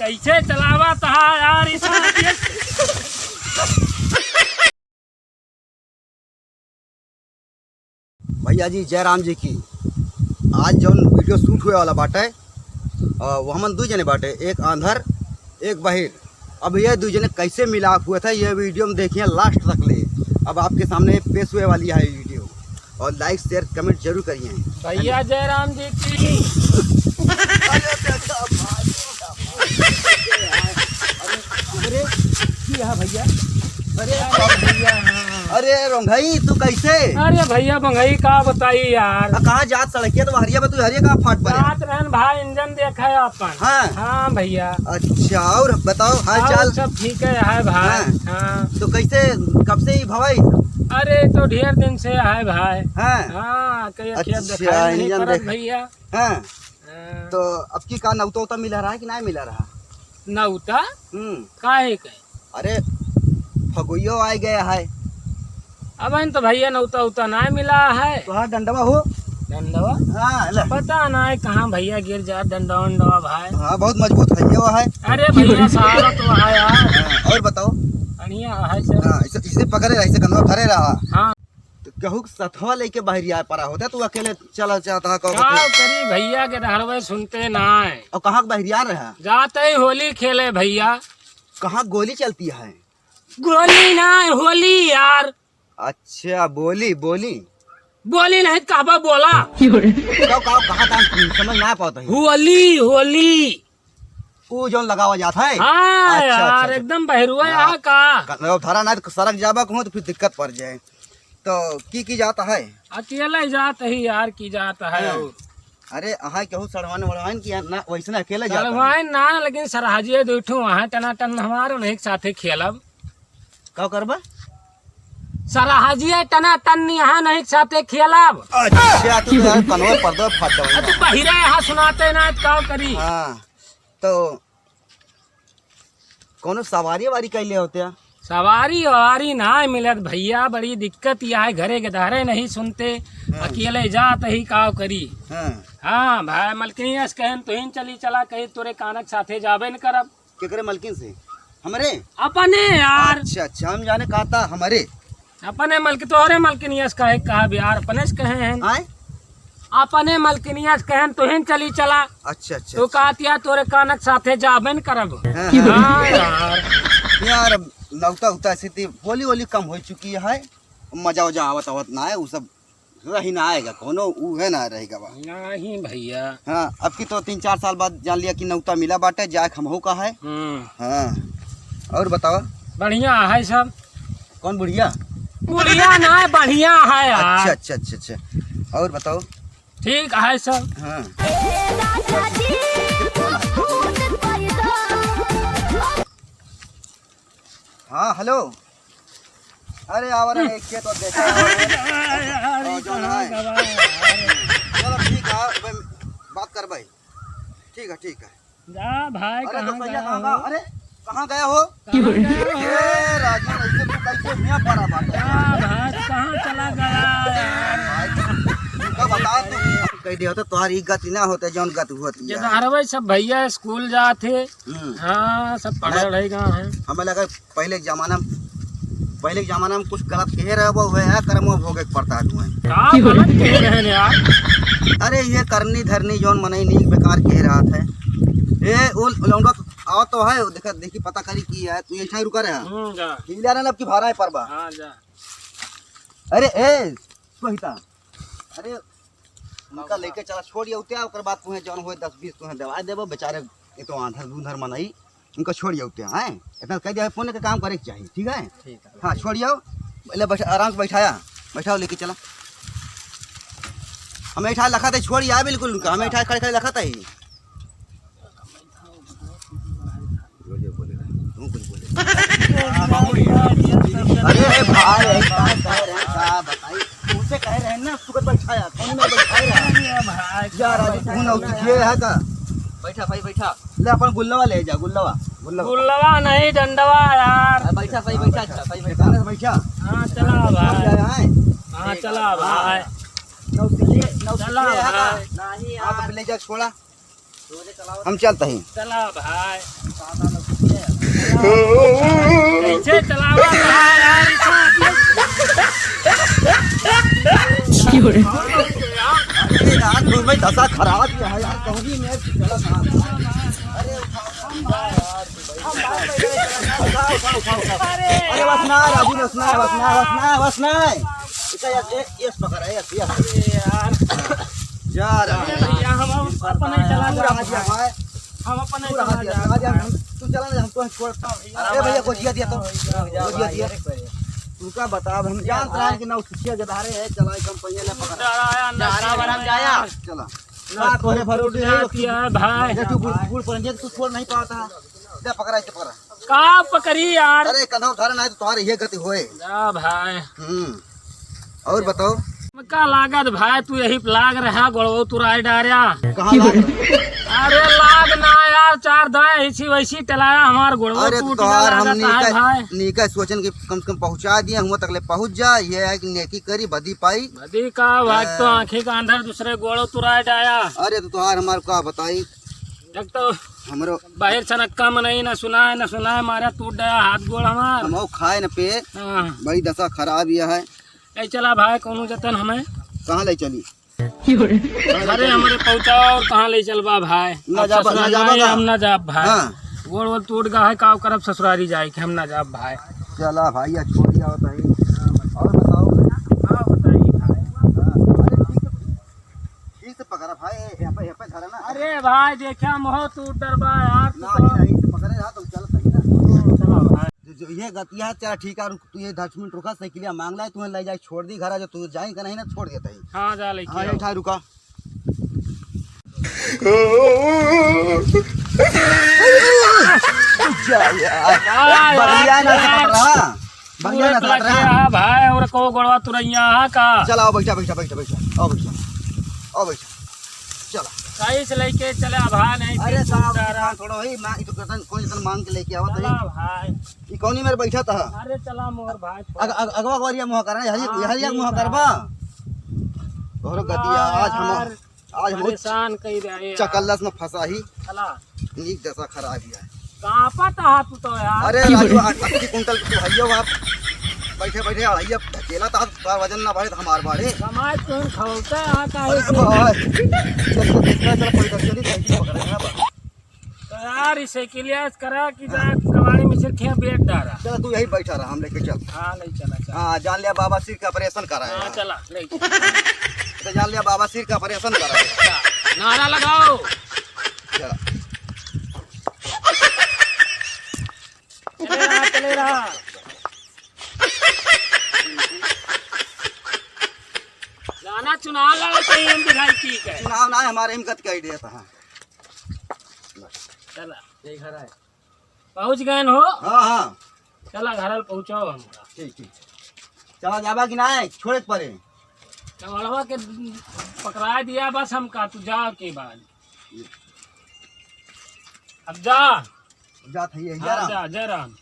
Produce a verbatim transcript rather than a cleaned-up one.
कैसे चलावत हा यार, इस भैया जी, जय राम जी की। आज जौन video shoot हुए वाला बाटे, अ, वो हमन दुइ जने बाटे, एक आंधर, एक बहिर। अब ये दुइ जने कैसे मिलाप हुए थे, ये video में देखिए last तक ले। अब आपके सामने पेश हुए वाली है video, और like, share, comment जरूर करिए। भैया जय राम जी की। अरे देखा भाई, अरे, अरे, की है भैया? अरे, अरे भैया, हाँ। अरे रोंघई, तू कैसे? अरे भैया बंगई का बताई यार। आ, कहाँ जात सड़किया तो हरिया में, तू हरिया कहाँ फाट पड़े? जात रहन भाई, इंजन देखा है अपन। हाँ। हाँ भैया। अच्छा, और बताओ हाल और चाल? सब ठीक है, है भाई। हाँ। हाँ। तो कैसे, कब से ही भवाई? अरे तो ढेर दिन से है भाई। हाँ। हाँ, कई खेत अच्छा, दिखाई नहीं इंजन पड़त देख- भैया। हाँ। हाँ। तो अब की का नौता उता मिला रहा है कि नहीं मिला रहा? नौता? हम्म। काहे के? अरे, फगुइयो आइ गया है। अबहिन तो भैया नौता उता ना मिला है। तोहार डंडवा हो? डंडवा? हाँ, ले। पता ना है कहाँ भैया गिर जा डंडवा उंडवा भाई। हाँ, बहुत मजबूत है ये वो है। अरे भैया, सारा तो है यार। हाँ, और बताओ? बढ़िया है सब। हाँ, इसे, इसे पकड़े रहा, इसे कंधवा धरे रहा। हाँ। तो कहू के सथवा लेके बहरिया पड़ा होता, तू अकेले चला जाता है, कहू का के। करी भैया के डहरवे सुनते ना है। और कहाँ के बहरिया रहा? जाते ही होली खेले भैया। कहाँ गोली चलती है? गोली ना, होली यार। अच्छा, बोली, बोली। बोली नहीं, कहबा बोला। का, का, कहाँ, कहाँ, समझ ना पाता है। होली, होली। ऊ जौन लगावा जात है? हाँ अच्छा, यार, अच्छा, अच्छा। एकदम बहरुआ हाँ। यहाँ का। क-, धरा ना तो सरक जाबा कहूँ तो फिर दिक्कत पड़ जाए। तो की, की जात है? अकेले जात ही यार, की जात है हाँ। और। अरे, अहाँ केहू सड़वाइन वड़वाइन की ना, वैसने अकेले जात है? सड़वाइन ना, लेकिन सरहजिए दुइ ठो वहाँ टनाटन हमार उन्हीं के साथे खेलब। का करबा? सरहजिए टनाटन यहाँ नहीं के साथे खेलब। अच्छा, तू तो यार कनवा पर्दा फाट आ, तू बहिरा यहाँ सुनाते ना, तो का करी? हाँ, तो कौनो सवारी वारी कैले होते हैं? सवारी वारी ना मिलत भैया, बड़ी दिक्कत ही आए, घरे के धारे नहीं सुनते, हाँ। अकेले जात ही का करी? हाँ। हाँ भाई, मलकिनिया से कहन तुहिन चली चला, कही तोरे कानक साथे जाबे न करब। केकरे मलकिन से? हमरे? अपने यार। अच्छा, अच्छा, हम जाने कहा था हमरे। अपने मलकिन, तोहरे मलकिनिया से कहे, कहा भी यार, अपने से कहे हैं। आए? अपने मलकिनिया से कहे, तुहिन चली चला। अच्छा, अच्छा, तो अच्छा। कहत या तोरे कानक साथे जाबे न करब। हाँ, हाँ। हाँ यार। यार, नौता उता से ती होली वोली कम हो चुकी है, मजा वजा आवत आवत ना है, उ सब रही ना आएगा, कोनो उहे ना रहेगा बा। नहीं भैया। हाँ, अब की तो तीन चार साल बाद जान लिया कि नौता मिला बाटे, जाए के हमहू का है। हम्म। हाँ, और बताओ। बढ़िया है सब। कौन बुढ़िया? बुढ़िया ना है, बढ़िया है यार। अच्छा, अच्छा, अच्छा, अच्छा। और बताओ। ठीक है सब। हाँ। हाँ, हेलो। अरे, आवा रे, एक खेत और देखा है। अरे, और जौन कहाँ है। गवा है? चलो, ठीक है, भाई, बात कर भाई। ठीक है, ठीक है। जा भाई, अरे, कहाँ तो भैया, गया कहाँ हो? गया? अरे, कहाँ गया हो? कहाँ गया हो? ए, राजू, ऐसे तू कैसे हियाँ पड़ा बाटे? जा भाई, कहाँ चला गया यार? भाई, तुमका बता, तू कह दिया तो तोहार ई गति ना होते, जौन गति होती है। ये तो हर भाई सब भैया स्कूल जात थे। हम्म। हाँ, सब पढ़े मैं, रह गए हैं। हमें लगा पहले के जमाना में, पहले के जमाना में कुछ गलत कहे रहे, वो है, कर्म वो भोगे के पड़ता है तुम्हें। का गलत कहे रहे ने यार? अरे, ये करनी धरनी जौन मनई नीक बेकार कहे रहा था। ए, उ लौंडा आवत तो है, देखा, देखी, पता करी की है, तू ऐसा ही रुका रहा। हम्म, जा। हिला ना, अब की भाड़ा है परबा। हाँ, जा। अरे, ए, सोहिता, अरे, उनका लेके चला, छोड़ ये उतिया, ओकर बाद तुम्हें जौन होए दस बीस तुम्हें दवाई देबो, बेचारे ये तो आंधर दूंधर मनई, उनका छोड़ ये उतिया, हैं? इतना कह दिया, पुण्य का काम करे के चाहिए, ठीक है? ठीक है। हाँ, छोड़ आओ, ले बैठा, आराम से बैठाया, बैठाओ, लेके चला। हमें इठा लखा थे, छोड़ यार बिल्कुल उनका, हमें इठा खड़े खड़े लखा थे ही। बोले, बोले, तू कुछ बोले। अरे भाई, ऐसा कह रहे हैं, का बताई? तुमसे कह रहे हैं ना, सुगत बैठाया, कौन में बैठाया? अरे भाई, यार, आज तू ना उठिए है का? बैठा भाई, बैठा। ले, अपन गुल्लवा ले जा, गुल्लवा, गुल्लवा। गुल्लवा नहीं, डंडवा यार। आ, बैठा भाई, हाँ, बैठा, बैठा। अच्छा, भाई, बैठा। ठिकाने से बैठा। हाँ, चला भाई। आया है? हाँ, ठीक चला है। भाई। नौसिखिए, नौसिखिए चला है का? भाई। नहीं हाँ, तो यार। ले जा, छोड़ा। हम चलत ही। चला भाई। कैसे चलावा भाई यार, इसको? अरे यार, तुम भाई दशा खराब है यार, कहूँ भी मैं चला था। अरे उठाओ, उठाओ यार, उठाओ, उठाओ, उठाओ। अरे बस ना, राजू, बस ना, बस ना, बस ना, बस ना। इसे यस, यस, यस पकड़, यस, यस। अरे यार। जा रहा है। भैया, हम, हम अपन ही चला पूरा जा हाथ दिया भाई। हम अपन ही पूरा चला हाथ दिया, जा। चला जा, हम, तू चला ना, हम तो छोड़। हाँ भैया, ए भैया, गोजिया दिया तो। हाँ भैया, गोजिया दिया। तुमका बता, अब हम जानत रहे कि नौसिखिया गधारे है, चला एक कंपनी ले पकड़। जा रहा है, जा रहा है, हम जाया। चला। ना, तोरे भरोसे नहीं, किया है भाई। ये तू बूढ़, बूढ़ पर तू छोड़ नहीं पाता। ले पकड़ा, इसे पकड़ा। का पकड़ी यार? अरे, कंधा उठा रहा, नहीं तो तुम्हारी ये गति होए। जा भाई। हम्म। और बताओ। का लागत भाई, तू यही लाग रहा, गोड़वो तुराई डार्या। कहाँ लाग रहा? अरे लाग ना यार, चार दाएं ऐसी वैसी टलाया, हमार गोड़वो अरे टूट तोहार गया हम लागत है नीका, भाई। नीका सोचन के कम से कम पहुँचा दिया, हुआ तक ले पहुँच जा, ये है कि नेकी करी, बदी पाई। बदी का, भाई तो हाँ। आँखें का अंदर दूसरे गोड़ो तुराई डाया। अरे तो तोहार हमार का बताई? एक तो हमरो बाहर छनक्का मनई, ना सुनाए, ना सुनाए, मारा टूट गया हाथ गोड़ हमार। हम खाए न पे, हाँ। बड़ी दशा खराब यह है। ले चला भाई, कौनो जतन हमें। कहाँ ले चली? अरे हमरे पहुँचाओ, और कहाँ ले चलबा भाई? ना अब जाबा, ना ससुराल जाबा नहीं, का? हम ना जाब भाई। हाँ। गोड़ वोड़ टूट गया है, का करब ससुरारी जाए के, हम ना जाब भाई। चला भाई, या छोड़ दिया होता है। और बताओ। हाँ, बताइए भाई। हाँ, अरे ठीक है। ठीक से पकड़ा भाई, यहाँ पे, यहाँ पे धरा ना। अरे भाई, देखा मोह तू डरबा यार, तू ना, तो नहीं, नहीं, इसे पकड़े रहा, तुम चल सही ना। चलो भाई। जो, जो ये गतिया है, चल ठीक है, रुक, तू ये दस मिनट रुका, साइकिलिया मांग ला, तुम्हें ले जाए, छोड़ दी घर, जो तू जाए का नहीं ना, छोड़ देता ही। हाँ, जा लेके हाँ, आओ। ये ठा रुका। जा यार। हाँ, यार, बढ़िया ना यार। पकड़ा। बढ़िया पूरे ना पलट रहा। गया है भाई, और को गोड़वा तुरैया है का? चला, आओ, बैठा, बैठा, बैठा, बैठा। आओ, बैठा। आओ, बैठा। चला। सही से लेके चला भाई, नहीं अरे तो साहब, टूट रहा। थोड़ा ही, मैं इतो करता, कोई इतना मांग के लेके आवा तो चला ही। भाई। ई कौनी मेरे बैठा था? अरे चला मोर भाई। अग-, अग-, अगवा, अगवा, ये मुँह करना, यही, हाँ, यही ठीक मुँह है। करबा। तोहरो हाँ गतिया, आज हम यार। आज बहुत परेशान कई रहे यार। चकल्लस में फंसा ही। चला। नीक दशा खराब ही है। कांपत हा तू तो यार। अरे राजू, आ-, अस्सी कुंटल के तू हइयो बाप। बैठे बैठे अढ़ैया ढकेला था, तोहार वजन ना बढ़े तो हमार बाढ़े। समाज तुम खवलते हा काहे अरे से? भाई, चल, चल, चल, चल, कोई चल, चल, चल, पकड़े ना बा। तो यार, इसे के लिए करा कि जा कबाड़ी में से खें बेच डारा। चला, तू यही बैठा रहा, हम लेके चल। हाँ, ले चला, चला। हाँ, जान लिया बाबा सिर के ऑपरेशन करा है। हाँ, चला, ले चला। तो जान लिया बाबा सिर के ऑपरेशन करा है। नारा लगाओ। चला। चले रहा, चले रहा। गाना चुनाव लड़त ही हम दिखाई ठीक है। चुनाव ना है, हमारे हिम्मत कही देता है। चला। यही घर है। पहुँच गए हो? हाँ, हाँ। चला, घर पहुँचाओ हमरा। ठीक, ठीक। चला जाबा कि नाहीं? छोड़े के पड़े। चवड़वा के पकड़ा दिया बस हमका, तू जाओ के बाद। अब जा। जात है, यही जा हाँ, रहा। जा, जय राम।